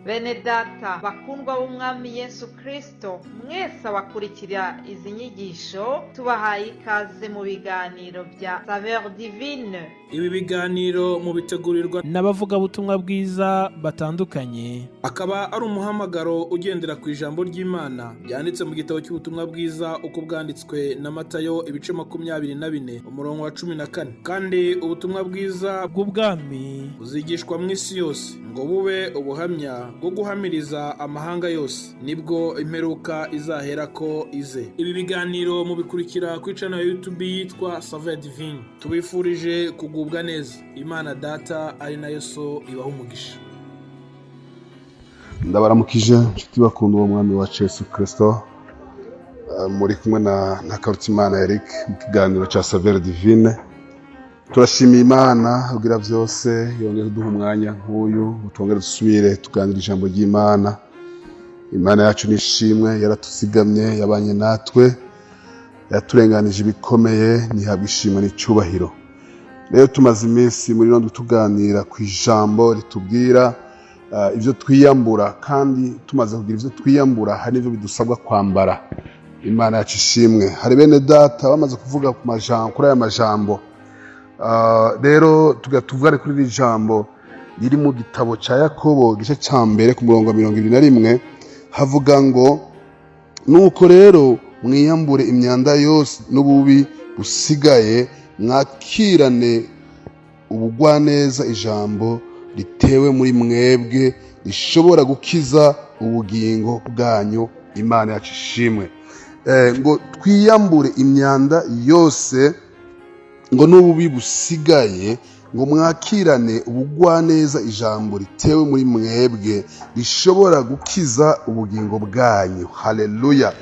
Bene data bakundwa b'Umwami Yesu Kristo, mwese abakurikira izi nyigisho, tubahaye ikaze mu biganiro bya Saveur Divine. Ibi biganiro mubitegurirwa n'abavugabutumwa bwiza batandukanye. Akaba ari umuhamagaro ugendera ku ijambo ry'Imana ryanditse mu gitabo cy'ubutumwa bwiza uko bwanditswe na Matayo, ibice 24, umurongo wa 14. Kandi ubutumwa bwiza bw'ubwami buzigishwa mu isi yose ngo bube ubuhamya bwo guhamiriza amahanga yose, nibwo imperuka izaherako ize. Ibi biganiro mubikurikira kuri channel ya YouTube yitwa Saveur Divine. Tubifurije kugubwa neza. Imana Data ari nayo So ibaha umugisha. Ndabaramukije inshuti bakunda uwo Mwami wacu Yesu Kirisito. Muri kumwe na Ntakarutimana Eric mu kiganiro cya Saveur Divine. Turashimiye Imana ubwira byose yongere kuduha umwanya nk'uyu ngo twongere dusubire tuganire ijambo ry'Imana. Imana yacu nishimwe, yaratuzigamye, yabanye natwe, yaturenganije ibikomeye, ntihabwe ishimwe n'icyubahiro. Rero tumaze iminsi muri rondo tuganira ku ijambo ritubwira ibyo twiyambura, kandi tumaze kugira ibyo twiyambura hari n'ibyo bidusabwa kwambara. Imana yacu ishimwe. Hari bene data bamaze kuvuga ku majambo, kuri aya majambo. Rero tuvugane kuri iri jambo riri mu gitabo cya Yakobo, igice cya mbere, ku murongo wa 21. Havuga ngo: "Nuko rero mwiyambure imyanda yose n'ububi busigaye, mwakirane ubugwaneza ijambo ritewe muri mwebwe rishobora gukiza ubugingo bwanyu." Imana yacu ishimwe. Ngo twiyambure imyanda yose ngo n'ububi busigaye, ngo mwakirane ubugwaneza ijambo ritewe muri mwebwe rishobora gukiza ubugingo bwanyu. Haleluya!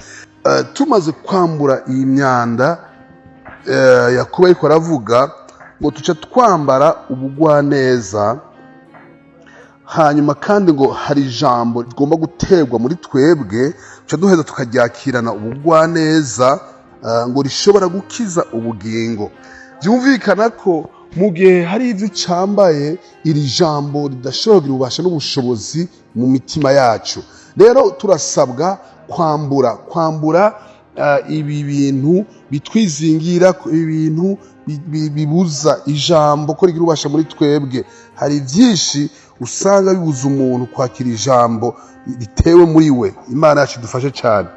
Tumaze kwambura iyi myanda, Yakobo ariko aravuga ngo tuce twambara ubugwaneza. Hanyuma kandi ngo hari ijambo rigomba guterwa muri twebwe, tuca duheza tukaryakirana ubugwaneza, ngo rishobora gukiza ubugingo. Byumvikana ko mu gihe hari ibyo ucyambaye, iri jambo ridashobora kugira ububasha n'ubushobozi mu mitima yacu. Rero turasabwa kwambura ibi bintu bitwizingira, ibi bintu bibuza ijambo ko rigira ububasha muri twebwe. Hari byinshi usanga bibuza umuntu kwakira ijambo ritewe muri we. Imana yacu idufashe cyane.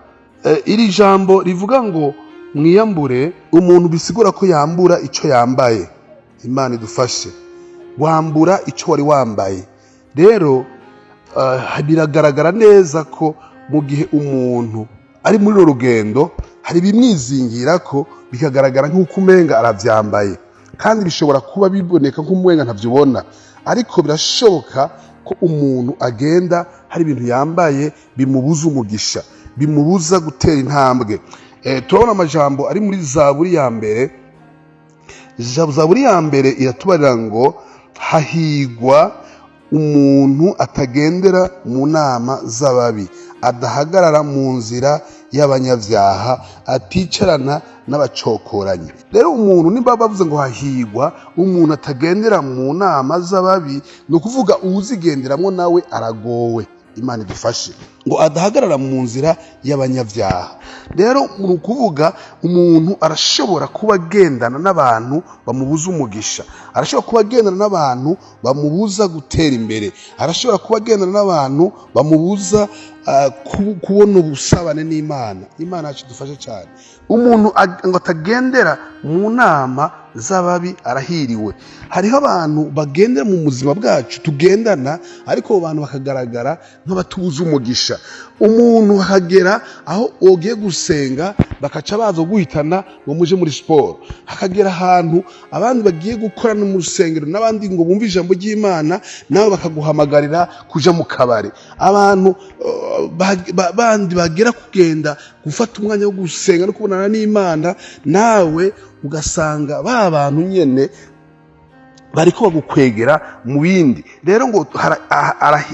Iri jambo rivuga ngo mwiyambure, umuntu bisigura ko yambura icyo yambaye. Imana idufashe. Wambura icyo wari wambaye. Rero biragaragara neza ko mu gihe umuntu ari muri uru rugendo hari ibimwizingira ko bikagaragara nk'uko umenga arabyambaye, kandi bishobora kuba biboneka nk'umenga ntabyo ubona, ariko birashoboka ko umuntu agenda hari ibintu yambaye bimubuza umugisha, bimubuza gutera intambwe. Turabona amajambo ari muri Zaburi ya mbere. Zaburi ya mbere iratubarira ngo: "Hahigwa umuntu atagendera mu nama z'ababi, adahagarara mu nzira y'abanyabyaha, aticarana n'abacokoranyi." Rero umuntu nimba bavuze ngo hahigwa umuntu atagendera mu nama z'ababi, ni ukuvuga uwuzigenderamo nawe aragowe. Imana idufashe. Ngo adahagarara mu nzira y'abanyabyaha. Rero ni ukuvuga umuntu arashobora kuba agendana n'abantu bamubuza umugisha, arashobora kuba agendana n'abantu bamubuza gutera imbere, arashobora kuba agendana n'abantu bamubuza kubona ubusabane n'Imana. Imana yacu idufashe cyane. Umuntu ngo atagendera mu nama z'ababi arahiriwe. Hariho abantu bagendera mu buzima bwacu tugendana, ariko abo bantu bakagaragara nk'abatubuza umugisha. Umuntu akagera aho ugiye gusenga bakaca baza guhitana ngo muje muri siporo, hakagera ahantu abandi bagiye gukorana mu rusengero n'abandi ngo bumve ijambo ry'Imana, nawe bakaguhamagarira kuja mu kabari. Abantu bandi bagera kugenda gufata umwanya wo gusenga no kubonana n'Imana, nawe ugasanga ba bantu nyene Bariko bagukwegera mu bindi. Rero ngo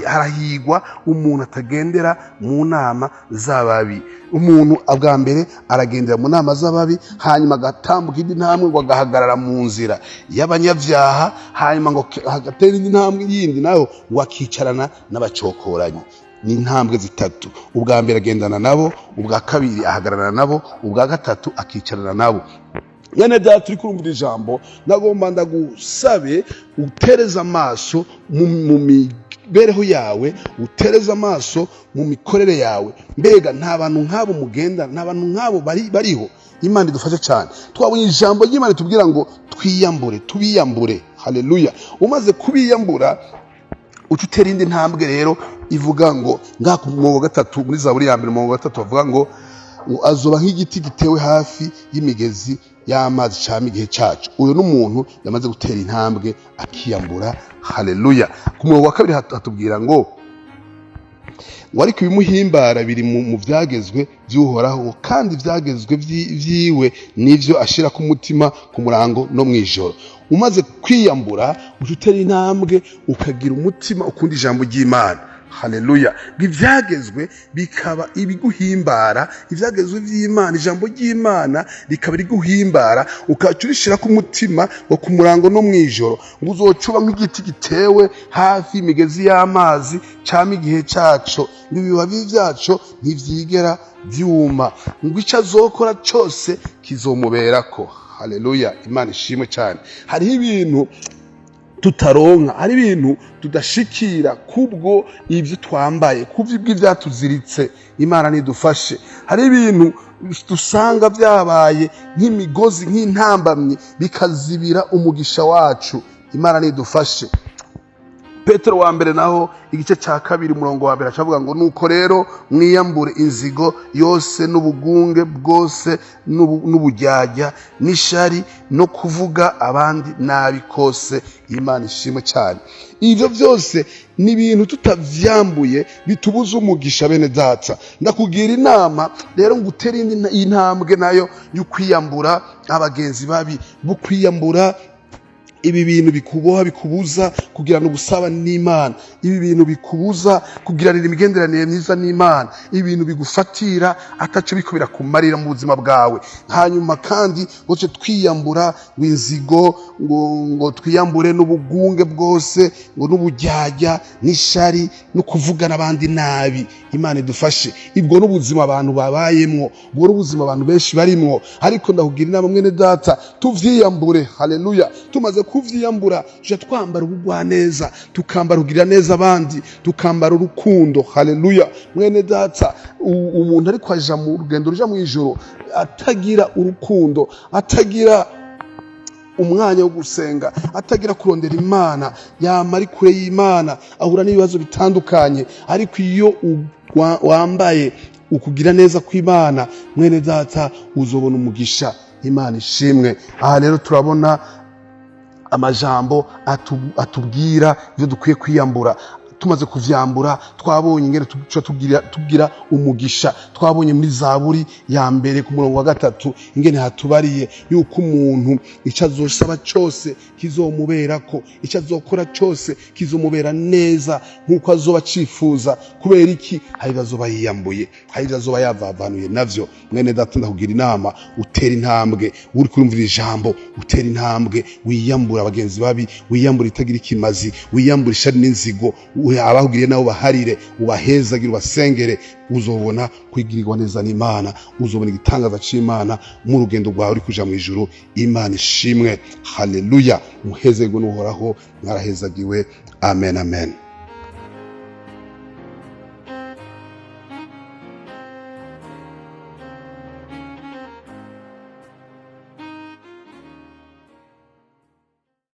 harahigwa umuntu atagendera mu nama z'ababi. Umuntu bwa mbere aragendera mu nama z'ababi, hanyuma agatambuka indi ntambwe ngo agahagarara mu nzira y'abanyabyaha, hanyuma ngo agatera indi ntambwe yindi nayo ngo akicarana n'abacokoranyi. Ni intambwe zitatu: ubwa mbere agendana nabo, ubwa kabiri ahagararana nabo, ubwa gatatu akicarana nabo. Mwene Data turi kurumvira ijambo, nagomba ndagusabe utereze amaso mu mibereho yawe, utereze amaso mu mikorere yawe. Mbega nta bantu nk'abo mugenda? Nta bantu nk'abo bariho? Imana idufashe cyane. Twabonye ijambo ry'Imana tubwira ngo twiyambure, tubiyambure. Haleluya! Umaze kubiyambura, uca utera indi ntambwe rero ivuga ngo ngaha ku murongo wa gatatu muri Zaburi ya 1, umurongo wa 3, bavuga ngo azoba nk'igiti gitewe hafi y'imigezi y'amazi cama igihe cacu. Uyu n'umuntu yamaze gutera intambwe akiyambura. Haleluya! Ku murongo wa 2 hatubwira ngo ariko ibimuhimbara biri mu vyagezwe vy'Uhoraho, kandi ivyagezwe vyiwe nivyo ashira ku mutima ku murango no mw'ijoro. Umaze kwiyambura, uca utera intambwe ukagira umutima ukunda ijambo ry'Imana. Haleluya! Ngo ivyagezwe bikaba ibiguhimbara, ivyagezwe vy'Imana, ijambo ry'Imana rikaba riguhimbara, ukaca urishira ku mutima ngo ku murango no mw'ijoro, ngo uzocuba nk'igiti gitewe hafi y'imigezi y'amazi cama igihe caco, ngo ibibabi vyaco ntivyigera vyuma, ngo ico azokora cose kizomuberako. Haleluya! Imana ishimwe cyane. Hariho ibintu tutaronka, hari ibintu tudashikira kubwo ibyo twambaye, kubwo ibyatuziritse. Imana nidufashe. Hari ibintu dusanga byabaye nk'imigozi, nk'intambamyi, bikazibira umugisha wacu. Imana nidufashe. Petero wa mbere naho, igice cya 2, umurongo wa 1, acavuga ngo: "Nuko rero mwiyambure inzigo yose n'ubugunge bwose n'uburyarya n'ishari no kuvuga abandi nabi kose." Imana ishimwe cyane. Ibyo byose ni ibintu tutavyambuye bitubuza umugisha. Bene Data, ndakugira inama rero ngo utere indi intambwe nayo yo kwiyambura abagenzi babi, bo kwiyambura ibi bintu bikuboha, bikubuza kugirana ubusabane n'Imana, ibi bintu bikubuza kugiranira imigenderanire myiza n'Imana, ibi bintu bigufatira ataco biko birakumarira mu buzima bwawe. Hanyuma kandi ngo tuce twiyambura ngo inzigo, ngo twiyambure n'ubugunge bwose, ngo n'uburyarya n'ishari no kuvugana abandi nabi. Imana idufashe. Ibwo n'ubuzima abantu babayemwo, ubwo n'ubuzima abantu benshi barimwo. Ariko ndakugira inama, mwene Data, tuvyiyambure. Haleluya! Tumaze kuvyiyambura, tuja twambara ubugwaneza, tukambara kugirira neza abandi, tukambara urukundo. Haleluya! Mwene Data, umuntu ariko aja mu rugendo ruja mu ijoro atagira urukundo, atagira umwanya wo gusenga, atagira kurondera Imana, yama ari kure y'Imana, ahura n'ibibazo bitandukanye. Ariko iyo wambaye ukugira neza kw'Imana, mwene Data, uzobona umugisha. Imana ishimwe. Aha rero turabona amajambo atubwira ibyo dukwiye kwiyambura. Tumaze kuvyambura, twabonye ingene tuca tugira umugisha. Twabonye muri Zaburi ya 1 ku murongo wa 3 ingene hatubariye yuko umuntu ico azosaba cose kizomuberako, ico azokora cose kizomubera neza nk'uko azoba acifuza. Kubera iki? Hari ibyo azoba yiyambuye, hari ibyo azoba yavavanuye navyo. Mwene Data, ndakugira inama utera intambwe. Uri kurumvira ijambo, utera intambwe, wiyambura abagenzi babi, wiyambura itagira ikimazi, wiyambura ishari n'inzigo, abahugiriye nabo baharire, ubahezagire, ubasengere. Uzobona kwigirirwa neza n'Imana, uzobona igitangaza c'Imana mu rugendo rwawe uri kuja mu ijuru. Imana ishimwe. Haleluya! Muhezerwe n'Uhoraho, mwarahezagiwe. Amen, amen.